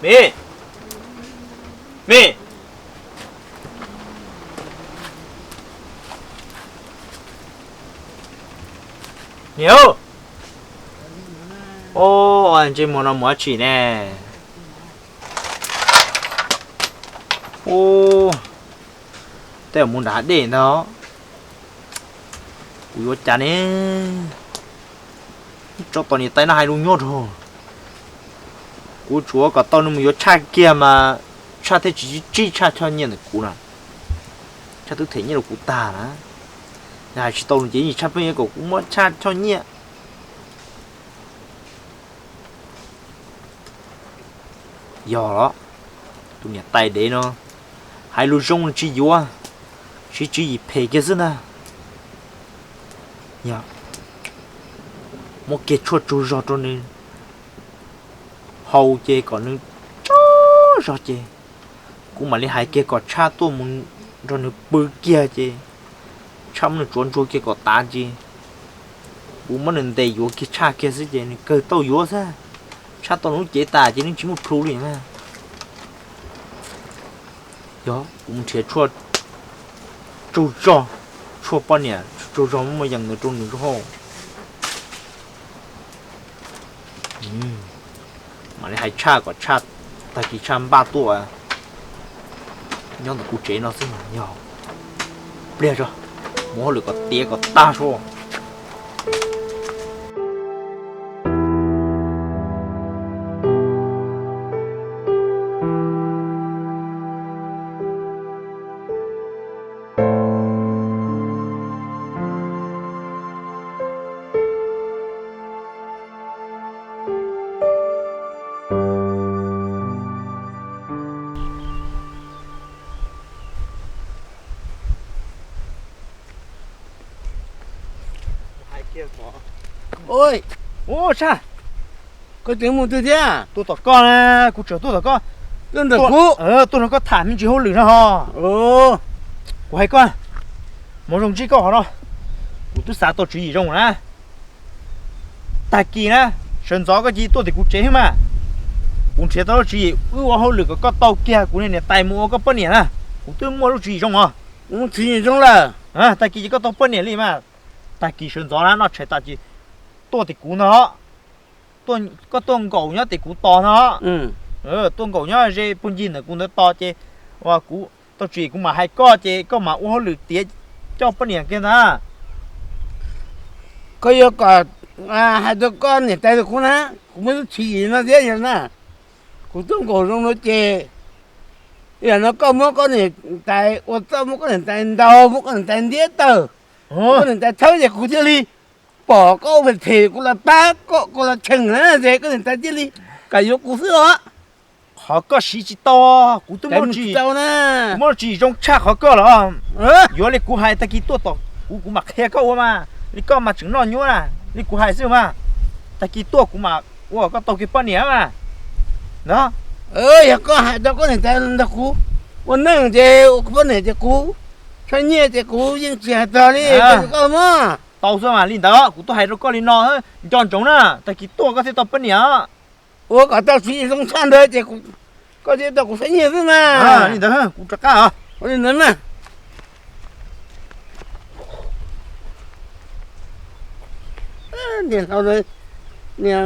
Mim, Mim, niam, ntsej muag no mus dab tsi ne? Ub, tej mus nram hav dej ntag. Kuv yuav cas ne? Tso tom niam tais no hais lus nyob rau. Kuv tsuav kom tau nws mus yuav Tshaj kiag mas Tshaj thiaj tsis tsib Tshaj choj nyiaj ntawm kuv na. Tshaj twb them nyiaj rau kuv tag na. Yog hais tsis tau nws ces yeej Tshaj pheej yuav kom kuv muab Tshaj choj nyiaj. Yog los, tus niam tais dev no hais lus zoo tsis yuav, siv tswv yim phem kiag xwb ntag. Yog muab kiag tshuaj tsaug zog rau nws haus ces kom nws tsaug zog ces kuv mam li hais kiag kom Tshaj tuaj mus nrog nws pw kiag ces Tshaj muab nws tsuav ntsuag kiag kom tas ces kuv muab nws ntes yuav kiag Tshaj kiag xwb ces nws kawg tau yuav xwb. Tshaj tau nws lub cev tas ces nws tsis muaj plhu li na. Yog kuv mus nrhiav tshuaj tsaug zog, tshuaj poj niam tsaug zog muaj yees ntawd rau nws hauj. Mam li hais Tshaj kom Tshaj, tag kis Tshaj npaj tuaj nyob ntawm kuv tsev no xwb mas yog. Pliag tso, mus hauj lwm kom tiav kom tag sua. Ua, Tshaj, koj tseem mus twg thiab? Tuaj tom koj na, kuv tseem tuaj tom koj. Tuaj nrog koj tham me ntsis hauj lwm no ho. Kuv hais koj, mus zoo ntsib koj qhov no, kuv twb xav tau tswv yim zoo na. Tag kis na, sawv ntxov koj cia li tuaj tim kuv tsev xwb mas. Kuv nrhiav tau lub tswv yim wb ua hauj lwm kom koj tau kiag kuv niam tais mus ua koj poj niam na. Kuv twb muaj lub tswv yim zoo os. Tswv yim zoo lawm. Tag kis ces koj tau poj niam li mas. Tag kis sawv ntxov na, noj tshais tas ces tuaj tim kuv no. Koj tuaj nkaum nyob tim kuv tos no. Tuaj nkaum nyob ze puag ncig ntawm kuv ntawd tos ces kuv tau tswv yim kuv mam hais koj ces koj mam ua hauj lwm tiav coj poj niam kiag ntag. Koj yuav kom hais rau koj niam tais rau kuv na, kuv muaj lub tswv yim no thiab yog na. Kuv tuaj nkaum zoo no ces yam no koj muab koj niam tais ua txoj, muab koj niam tais ntaus, muab koj niam tais ntiab tawg, koj niam tais thawb ces kuv thiaj li pom koj ua phem phem, kuv los pab koj, kuv los cheem na ces koj niam tais thiaj li kam yuav kuv xwb os. Qhov koj siv tsis tau, kuv twb muaj lub tswv yim zoo tshaj qhov koj los. Yuav li kuv hais, tag kis tuaj tom kuv, kuv mam qhia koj ua mas. Li koj mas tseem noj nyuab na, li kuv hais xwb mas. Tag kis tuaj kuv mam ua koj tau kiag poj niam mas. Ntag. Yog koj hais rau koj niam tais nrog kuv ua neej ces ua poj niam ces kuv tshaj nyiaj ces kuv yeej tsis hais txog li, koj mog. Tau xwb mas, li ntawd kuv tuaj hais rau koj li no, nco ntsoov na, tag kis tuaj koj thiaj tau poj niam. Ua kom tau tswv yim zoo tshaj ntawd ces koj thiaj tau kuv tshaj nyiaj xwb mas. Li ntawd kuv rov qab os. Ua li ntawd mas. Niag hlau, niag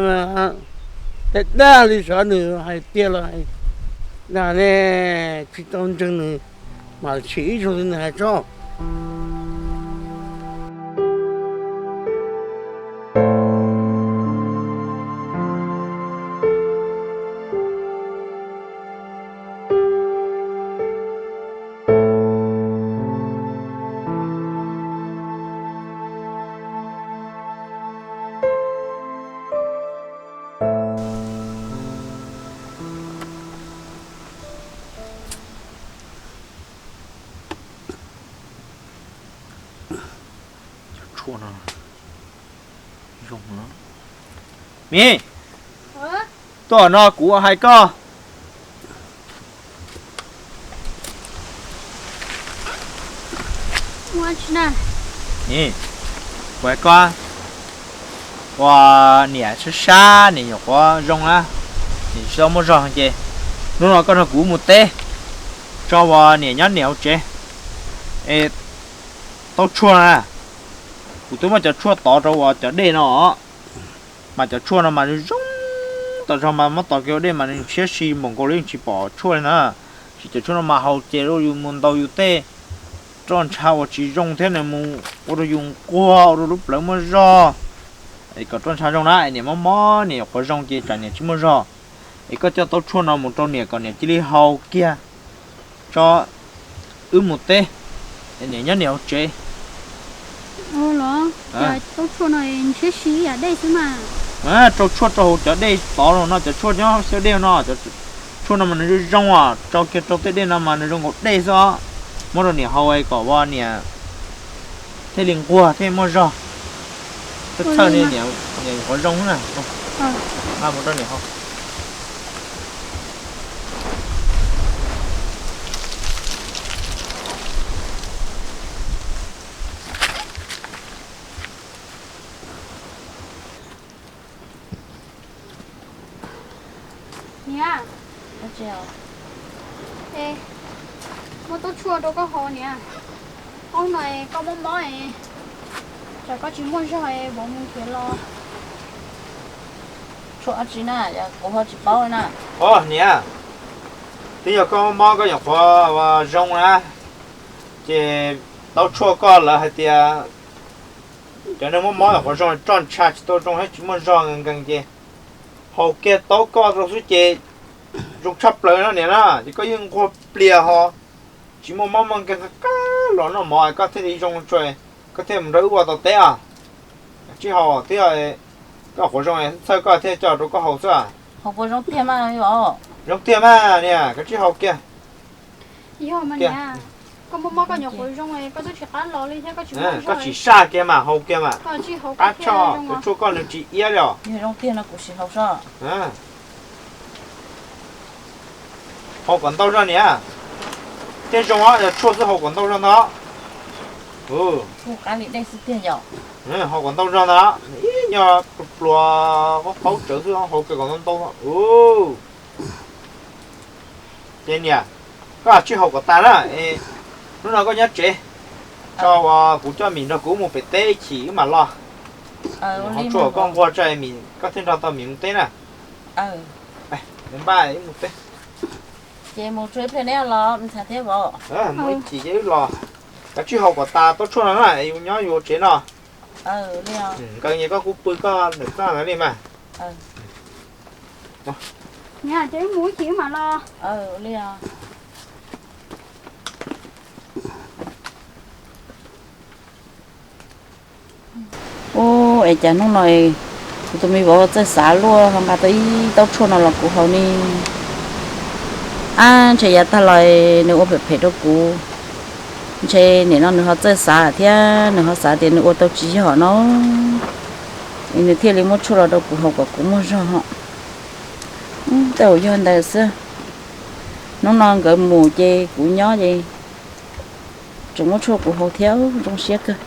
dag li sav nws hais tiag los hais dag ne, tsis tau ntseeg nws mas tshwm ib zaug nws hais tso. Cov tshuaj no zoo. Mim, tuaj no kuv hais koj. Kuv hais koj, ua niam sab sab, niam nyuam qhuav zoo na, niam tsis tau muaj zog ces Hnub no koj nrog kuv mus teb, tso uas niam nyob niam hauv tsev. Es taub tshuaj na, kuv twb muab cov tshuaj tov rau uas cov dej no, mas cov tshuaj no mas zoo zoo tas zog, mas muab tov kiag ua dej mas nws ntshiab si npaum nkaus li yeej tsis pom tshuaj li na. Tab sis cov tshuaj no mas haus ces ua rau yus mus ntaus yus tej roj ntsha uas tsis zoo thiab nws mus ua rau yus nquag, ua rau lub plawv muaj zog. Es kom roj ntsha zoo na, es niam mob mob niam nyuam qhuav zoo ces tsam niam tsis muaj zog. Es koj coj taub tshuaj no mus rau niam kom niam cia li haus kiag, tso wb mus teb, es niam nyob niam hauv tsev. Los, taub tshuaj no ntshiab si ib yam dej xwb mas. Rau tshuaj rau hauv cov dej tod los no, cov tshuaj nyob xyab dej no, cov tshuaj no mas nws zoo zoo os, tso kiag rau tej dej no mas nws zoo nkaus dej xwb os. Muab rau niam haus kom ua niam thiaj li nquag thiaj muaj zog. Txhawj txhawj li niam qhuav zoo na. Mus rau niam haus. Niam, muab taub tshuaj rau koj haus niam. Hnub no koj mob mob, tsam koj tsis muaj zog vauv mus nrhiav los. Tshuaj dab tsi na, kuv ho tsis paub na. Os niam, twb yog koj mob mob koj nyuam qhuav zoo na, ces taub tshuaj koj lawv hais tias cov neeg mob mob nyuam qhuav zoo, roj ntsha tsis tau zoo thiab tsis muaj zog nkees nkees ces haus kiag taub koj rau xwb ces zoo tshaj plaws no niam na, ces koj yeej nquag plias ho tsis muaj mob muaj nkees qab qab los noj mov koj thiaj li zoo tsuas, koj thiaj mus nrog wb ua tau teb os. Kav tsij haus twb yog koj qhuav zoo, txhawj koj thiaj coj rau koj haus xwb. Haus puas zoo tiag mas? Zoo tiag mas niam, kav tsij haus kiag. Yog mas niam, koj mob mob koj nyuam qhuav zoo, koj twb tsis qab los li thiab, koj tsis saj kiag mas haus kiag mas. Qab tshoj, cov tshuaj koj nws tsis iab li os. Yog zoo tiag no kuv sim haus so. Haus kom ntau zog niam. Thiaj zoo os, yog tshuaj xwb haus kom ntau zog ntag. Tshuaj qab li dej xwb tiag yom. Haus kom ntau zog ntag, ib nyuag pluas pluas qaub qaub tsawv xwb, haus kiag kom ntau ntau. Ces niam, koj tsij haus kom tas na, hnub no koj nyob tsev, tso uas kuv coj Mim nrog kuv mus pem teb ib chim wb mam los. Haus tshuaj koj nquag tso Mim, koj thiaj nrog tau Mim mus teb na. Npaj wb mus teb. Ces mus tsuag ib pliag neb los me ntxhais thiab vauv. Mus ib chim ces wb los. Kav tsij haus kom tas taub tshuaj no na, yus nyob yus tsev no. Nkees ces koj kuj pw koj ntawm txaj ntawd li mas. Ces wb mus ib chim wb mam los. Ub, es cas hnub no kuv tus me vauv txawj xav luaj ho nqa tau ib taub tshuaj no los kuv haus ni. Ab, ntshe yav tag los nws ua phem phem rau kuv. Ntshe nim no nws ho txawj xav thiab nws ho xav tias nws ua tau tsis yog no, es nws thiaj li muab tshuaj los rau kuv haus kom kuv muaj zog ho. Tej zaum yog ntawd xwb. Hnub no nkawd mus ces kuv nyob ces tseem muab tshuaj kuv haus thiab, zoo siab kawg.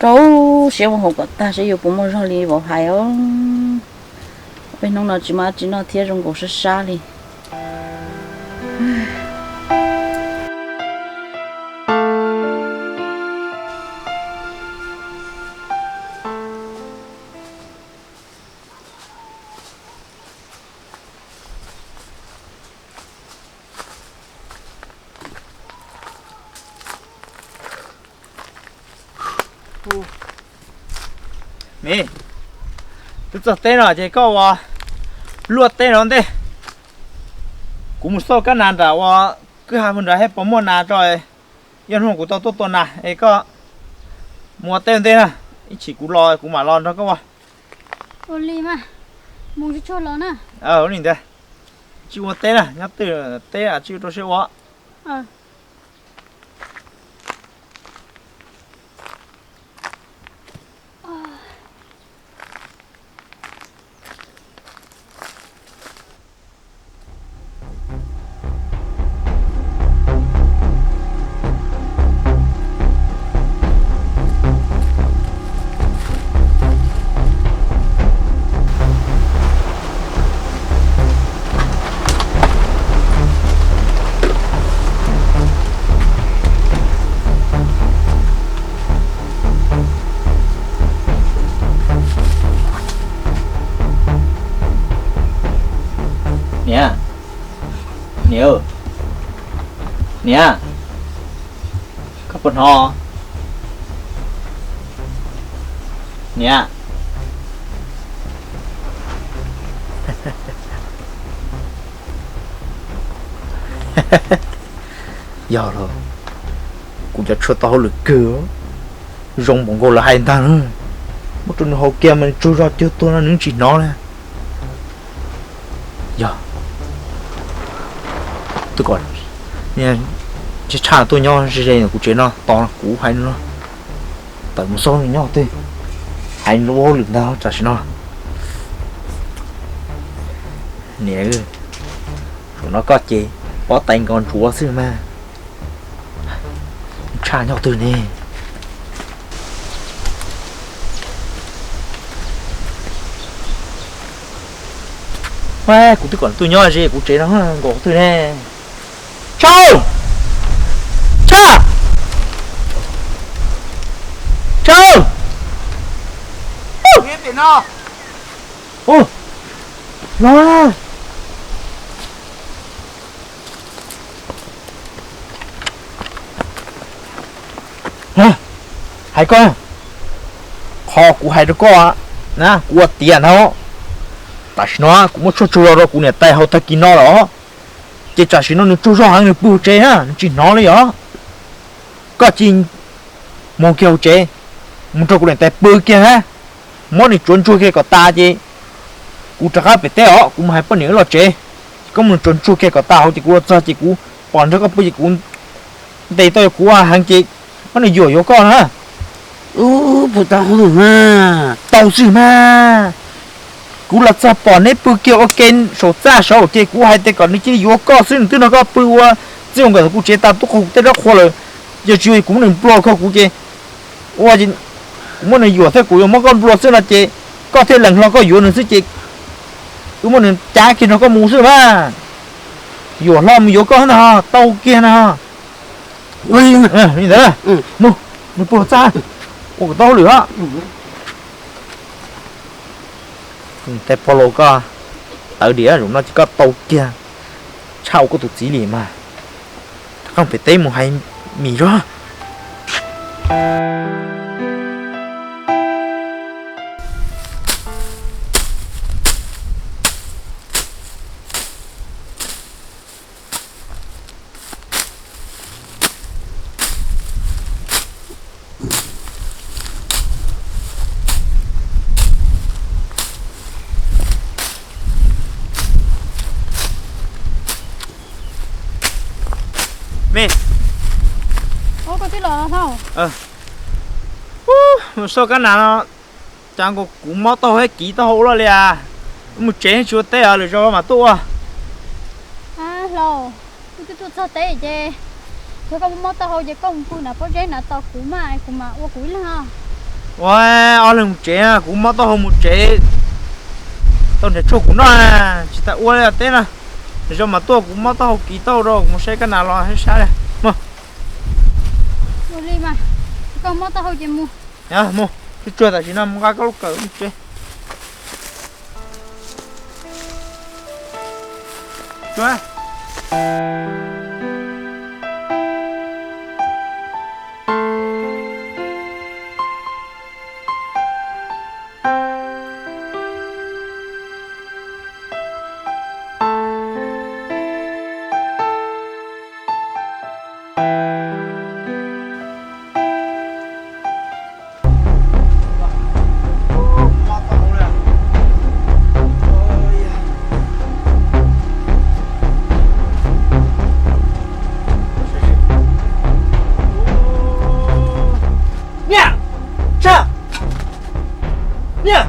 Rau siab mus haus kom tag saib yuav puas muaj zog li vauv hais os. Peb hnub no tsis muaj dab tsi noj thiab zoo nkaus sab sab li. Mim, twb txog teb no ces koj ua luaj teb no ntej, kuv mus xauj kab nas nram ua kwj ha mus nrad thiab puas muaj nas tso, ib hnub kuv tau tuaj tua nas es koj mus ua teb ntej na, ib chim kuv los kuv mam los nrog koj ua. Ua li mas, mus tsuag tsuag los na. Ua li ntawd, tsis ua teb na, nyob twj teb tsis rau siab ua. Niam, niam, koj puas hnov? Niam. Yog los, kuv cov tshuaj tau hauj lwm kawg, zoo npaum nkaus lawv hais ntag na. Muab rau nws haus kiag mas nws tsaug zog cuag tuag no nws tsis hnov na. Yog, twb kom tshaj tuaj nyob ze ze kuv tsev no tos kuv hais nws no. Tawm mus xauj nws nyob twg, hais nws ua hauj lwm ntag tam sim no. Niam, zaum no koj ces pob tais nkos ntsuav xwb mas. Tshaj nyob twg ne? Kuv twb kom nws tuaj nyob ze kuv tsev no nkaus twg ne. Tshaj! Tshaj! Tshaj! Los, hais koj, qhov kuv hais rau koj na, kuv ua tiav ntag. Tam sim no kuv muab tshuaj tsaug zog rau kuv niam tais haus tag kis no lawm, ces tam sim no nws tsaug zog heev nws pw hauv tsev na nws tsis hnov li os. Koj cia li mus kiag hauv tsev, mus nrog kuv niam tais pw kiag na, muab nws tsuav ntsuag kiag kom tas ces kuv rov qab pem teb os, kuv mus hais poj niam wb los tsev. Koj mus tsuav ntsuag kiag kom tas hauv ces kuv los txog ces kuv pom nrog koj pw ces kuv ntes tau kuv heev ces koj nws yuam yuav koj na. Ub, puas tau hauj lwm mas? Tau xwb mas. Kuv los txog pom neb pw kiag ua ke saum txaj saud ces kuv hais tias kom nws cia li yuav koj xwb, nws twb nrog koj pw ua txij ua nkawm kuv tsev tas tuaj qhua kuv tej zaub qhua lawm. Yog tsis kuv muab nws nplua kho kuv ces, ua, kuv muab nws yuam thiab kuv yuav muab koj nplua xwb no ces koj thiaj lees hlo koj yuav nws xwb ces wb muab nws cav kiag nrog koj mus xwb mas. Yuam hlo mus yuav koj no, tau kiag no. Li ntawd, mus, mus pw txaj, ua kom tau hauj lwm os. Tej pog laus koj tawv diam zaum no ces koj tau kiag, tshaj ua koj tus txiv li mas. Rov qab pem teb mus hais mis zog. Me, ua koj twb los hauj, mus soj kab nas no, cas nkaus kuv mob taub hau thiab kiv taub hau ua luaj li as. Wb mus tsev tsis ua teb os, lwm zaus mam tuaj ua. Hlau, wb twb tuaj txog teb ces yog koj mob taub hau ces koj mus pw nram pob zeb na tos kuv mas kuv mam ua kuv ib leeg. Ua, ob leeg mus tsev, kuv mob taub hau mus tsev, tau nrhiav tshuaj kuv noj, tsis tas ua li teb na. Lwm zaus mam tuaj, kuv mob taub hau kiv taub hau rau, kuv mus saib kab nas los saib saib li. Mus. Ua li mas, koj mob taub hau ces mus. Mus, tsuag tsuag tam sim no mus nqa koj lub kawm mus tsev. Niam, Tshaj, niam,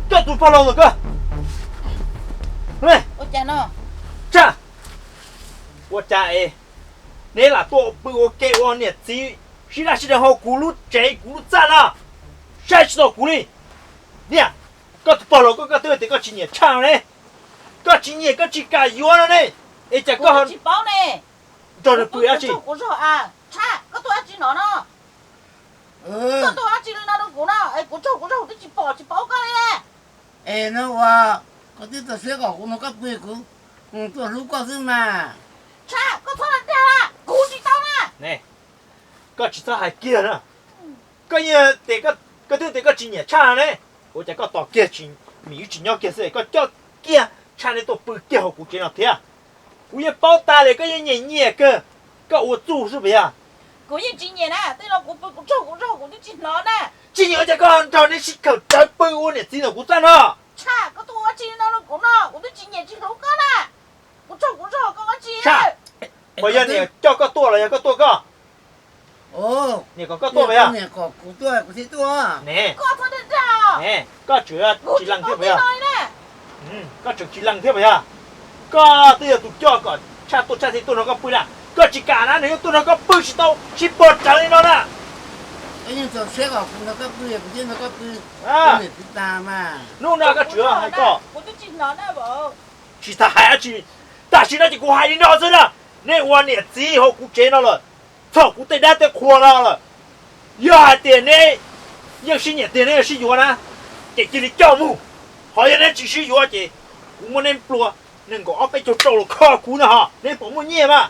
koj tus pog laus ntawm koj. Tshaj, ua cas es neb lam tuaj pw ua ke ua niam txiv sib daj sib deev hauv kuv lub tsev kuv lub txaj no, saib tsis taus kuv li? Niam, koj tus pog laus koj, koj twb tias koj tsis nyiam Tshaj no ne, koj tsis nyiam koj tsis kam yuav no ne, es cas koj tsis paub ne? Nrog nws pw dab tsi? Tshaj, koj tuaj dab tsi no no? Koj tuaj dab tsi li no rau kuv no? Es kuv tsaug kuv zaug twb tsis pom tsis paub koj li. Es no ua, koj twb txawj siab kom kuv nrog koj pw, kuv Tuaj hlub koj xwb mas. Tshaj, koj txhob dag, kuv tsis tau na. Ne, koj tsis txhob hais kiag na. Koj yeej tias, koj twb tias koj tsis nyiam Tshaj ne. Ua cas koj tos kiag Mim wb tsis nyob kiag xwb koj coj kiag Tshaj neb tuaj pw kiag hauv kuv tsev no thiab? Kuv yeej paub tas li koj yeej nyiam nyiam kawg, koj ua txuj xwb puas yog? Kuv yeej tsis nyiam na, tej no kuv pw kuv tsaug kuv zog kuv twb tsis hnov na. Tsis nyiam ua cas koj nrog neb sib khawm rawv pw ua niam txiv ntawm kuv txaj no? Tshaj, koj tuaj ua dab tsi no rau kuv no, kuv twb tsis nyiam tsis hlub koj na. Kuv tsaug kuv zog koj ua dab tsi? Tshaj, puas yog niam coj koj tuaj los yog koj tuaj koj? Niam kom koj tuaj puas yog? Niam kom kuv tuaj kuv thiaj tuaj. Ne, koj txhob dag dag. Ne, koj tseem tsis lees thiab puas yog? Koj tseem tsis lees thiab puas yog? Koj twb yog tus coj kom Tshaj tuaj Tshaj thiaj tuaj nrog koj pw na. Koj tsis kam na, nws yuav tuaj nrog koj pw tsis tau sib puag rawv li no na. Koj yeej txaus siab kom kuv nrog koj pw, kuv thiaj nrog koj pw. Niam txiv tag mas. Hnub no koj tseem hais koj. Tsis tas hais dab tsi, tam sim no ces kuv hais li no xwb na. Neb ua niam txiv hauv kuv tsev no lawm, txhaum kuv tej dab tej qhua no lawm. Yog hais tias neb yeej sib nyiam tiag neb yuav sib yuav na, ces cia li coj mus. Ho yog neb tsis sib yuav ces kuv muab neb nplua nees nkaum ob peb caug rau los kho kuv na ho, neb puas muaj nyiaj mas?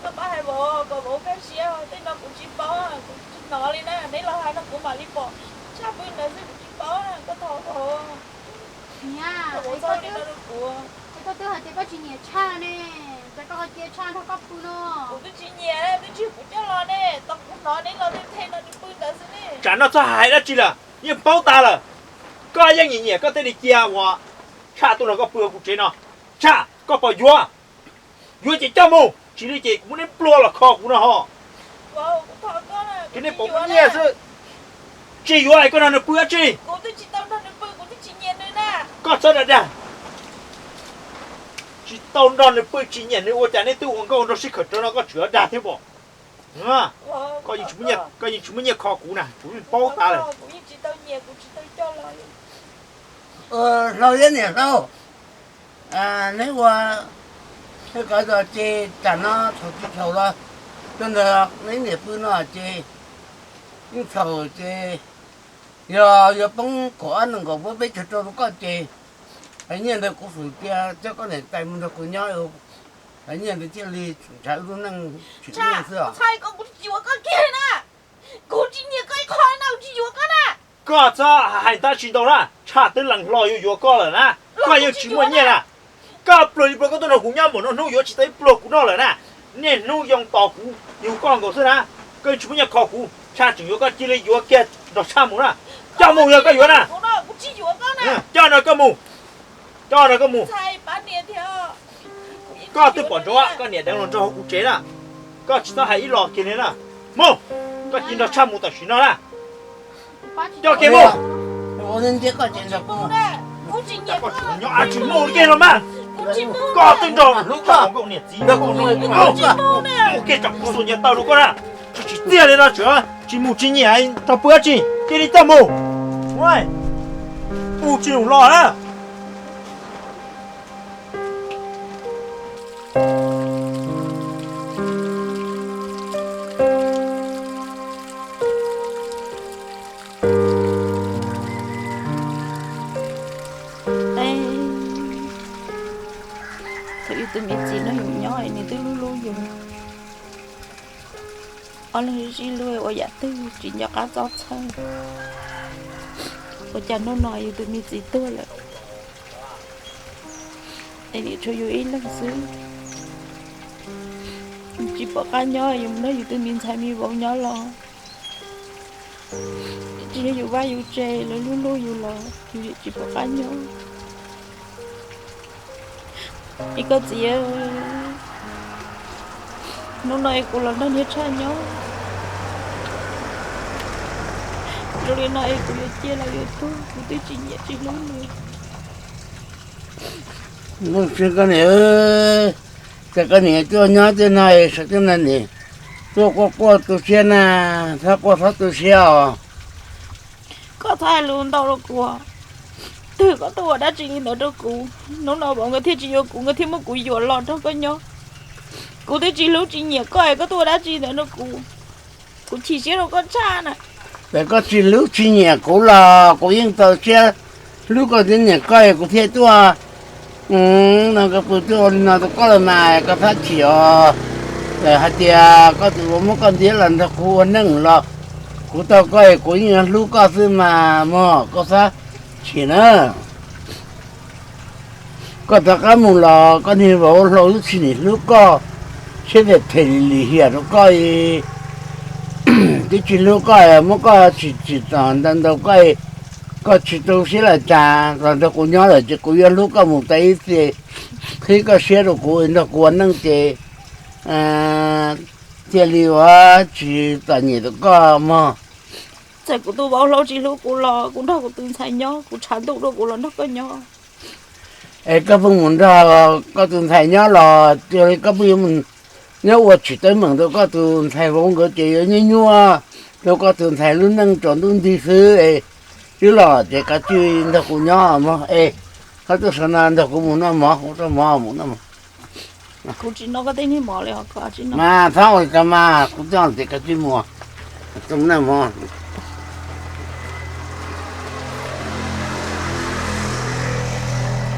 Koj pab hais vauv kom vauv kaj siab, tej no kuv tsis paub, kuv tsis hnov li na, neb los hais no kuv mam li pom. Tshaj pw ntawd xwb kuv tsis paub, koj thov vauv. Niam, es koj twb, es koj twb hais tias koj tsis nyiam Tshaj ne, cas koj ho cia Tshaj nrog koj pw no? Kuv twb tsis nyiam, twb tsis yog kuv coj los ne, tau kuv hnov neb los tej no nws pw ntawd xwb ne. Tsam no txhob hais dab tsi lawm, yeej paub tas lawm. Koj yeej nyiam nyiam koj thiaj li cia uas Tshaj tuaj nrog koj pw hauv kuv tsev no. Tshaj, koj puas yuav? Yuav ces coj mus, tsis li ces kuv muab neb nplua los kho kuv no ho. Ces neb puas muaj nyiaj xwb. Tsis yuav es koj nrog nws pw dab tsi? Koj txhob dag dag. Tsis tau nrog nws pw, tsis nyiam nws ua cas neb twb ua nkauj nraug sib khawm rawv no koj tseem dag thiab pob? Koj yeej tsis muaj nyiaj kho kuv na, kuv yeej paub tas lawm. Hlau thiab niam hlau, neb ua, neb kov tos ces tsam no txhaum tsis txhaum los, rau ntawm neb niam pw no ces yeej txhaum ces yog yuav poob kaum ob nees nkaum peb caug rau rau koj ces hais nyiaj ntawd kuv xum cia coj koj niam tais mus nrog kuv nyob, hais nyiaj ntawd thiaj li ntshav wb lub neej tsim nyog xwb os. Kuv tsis yuav koj kiag na, kuv tsis nyiam koj ib qho na, kuv tsis yuav koj na. Koj txhob hais tab tsis ntau na, Tshaj twb lees hlo yuav yuav koj lawm na, koj yeej tsis muaj nyiaj na. Koj pluag li pluag koj tuaj nrog kuv nyob npaum no hnub yuav tsis tau ib pluag kuv noj lawm na. Niaj hnub yoo tos kuv yug koj nkaus xwb na. Koj yeej tsis muaj nyiaj kho kuv, Tshaj tseem yuav koj cia li yuav kiag nrog Tshaj mus na. Coj mus yog koj yuav na. Coj nrog koj mus. Coj nrog koj mus. Koj twb pom ntsoov koj niam deev los nrog hauv kuv tsev na. Koj tsis txhob hais ib los kiag li na. Mus, koj cia nrog Tshaj mus tam sim no na. Coj kiag mus. Koj tsis nyob tsis mus kiag los mas. Koj twb nrog hlub koj nkauj niam txiv mus kiag tsam kuv xuas nyias taw rau koj na. Tsis txiaj li no tseem tsis mus tsis nyiam nrog pw dab tsi, cia li coj mus. Mus tsis mus los na. Thaum yus tus me txiv no yus nyob nws twb hlub hlub yus. Ob leeg sib hlub ua yam twg tsis nco qab txoj txhawj. Ua cas hnub no yus tus me txiv tuag lawm, es tshuav yus ib leeg xwb. Yus tsis pom qab nyob, yus mus nrog yus tus me ntxhais me vauv nyob los tsis yog yus vaj yus tsev, lawv hlub hlub yus los yus tsis pom qab nyob. Es koj txiv, hnub no es kuv los nrog niag Tshaj nyob, zoo li no es kuv yuav cia los yuav tuag, kuv twb tsis nyiam tsis hlub nws. Koj niam, cas koj niam tuaj nyob tej no es sawv tej no niam tuaj quaj quaj tu siab na, txhob quaj txhob tu siab os. Koj txhob hais lus ntau rau kuv. Twb koj tuaj ua dab tsi li ntawd rau kuv, hnub no vauv nkawd thiaj tsis yuav kuv, nkawd thiaj muab kuv yuam los nrog koj nyob. Kuv twb tsis hlub tsis nyiam koj es koj tuaj ua dab tsi ntawd rau kuv. Kuv chim siab rau koj tshaj na. Ces koj tsis hlub tsis nyiam kuv los kuv yeej txaus siab hlub koj thiab nyiam koj es kuv thiaj tuaj No koj pw twb ua li no rau koj los mas koj txhob chim os. Txawm hais tias koj tus vauv muab koj ntiab los nrog kuv ua neej los kuv tau koj es kuv yeej yuav hlub koj xwb mas mog, koj txhob chim na. Koj rov qab mus los koj niag vauv hlau twb tsis nim hlub koj, siab phem phem lim lim hiam rau koj, twb tsis hlub koj, muab koj tsim txom ntau ntau koj, koj tsis tu siab los cas los nrog kuv nyob lawm ces kuv yuav hlub koj mus tas ib txhis, qhib koj siab rau kuv nrog kuv ua neej ces thiaj li ua tsis txom nyem rau koj mog. Txawm kuv tus vauv hlau tsis hlub kuv los kuv nrog kuv tus ntxhais nyob, kuv tshav ntuj dua kuv los nrog koj nyob. Es koj pheej mus nrog koj tus ntxhais nyob los cia li koj pheej yuav mus nyob ua tsis teeb meem rau koj tus ntxhais vauv nkawd ces yuav nyuaj nyuaj rau koj tus ntxhais lub neej tsaus ntuj nti xwb es. Twb los ces kav tsij nrog kuv nyob mog es. Koj tuaj sawv no nrog kuv mus noj mov, kuv rau mov mus noj mov. Kuv tsis noj koj tej niag mov li os. Mas txhob ua li cas mas kuv coj tias kav tsij mus, mus noj mov.